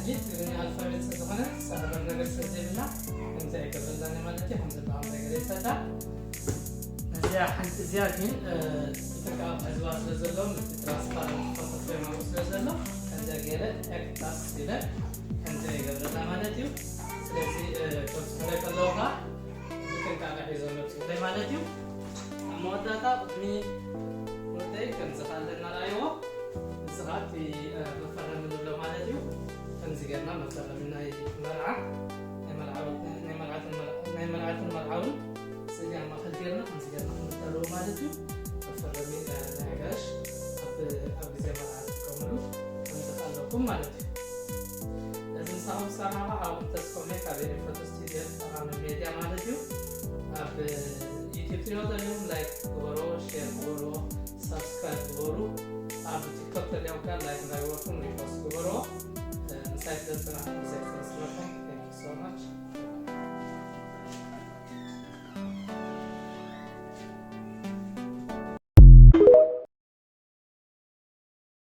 ሊት ትግርኛ ኣልፋቤት ስለዝኾነ ሳዕበር ነገር ስለዘይብላ ከምዚ ኣይገብረላን ማለት እዩ። ከምዚ ብኣምር ነገር ይፈታ። እዚኣ ሓንቲ እዚኣ ግን ጥንቃ ሕዝባ ስለ ዘሎ ምስቲ ትራንስፓረንት ፎቶ ፍሬም ኣብኡ ስለ ዘሎ ከምዚ ገይረ ኤክታስ ኢለ ከምዚ ይገብረላ ማለት እዩ። ስለዚ ከብፅሑለ ከለዉ ከዓ ብጥንቃቄ ሒዞም መብፅሑለይ ማለት እዩ። ኣብ መወዳእታ ቅድሚ ወደይ ከምዚ ካለ እናረኣይዎ እዚ ከዓ እቲ መፈረሚ ንብሎ ማለት እዩ። ከምዚ ጌርና መፈረሚ ናይ መርዓ ናይ መርዓትን መርዓውን ስእሊ ኣብ ማእከል ጌርና ከምዚ ጌርና ክንዳለዎ ማለት እዩ። መፈረሚ ናይ ኣጋይሽ ኣብ ግዜ መርዓ ትጥቀምሉ ከምዚ ኣለኩም ማለት እዩ። እዚ ምሳኹም ዝሰማዕኹ ሓወኹም ተስፎም እየ ካብ ኤሪ ፎቶ ስቱድዮ ጠቓሚ ሜድያ ማለት እዩ። ኣብ ዩቲዩብ ትሪኦ ዘለኹም ላይክ ግበርዎ፣ ሼር ግበርዎ፣ ሳብስክራይብ ግበሩ። ኣብ ቲክቶክ ተሪኦም ከኣ ላይክ እንዳገበርኩም ሪፖስት ግበርዎ። ምሳይ ስለ ዝጸናሕኩም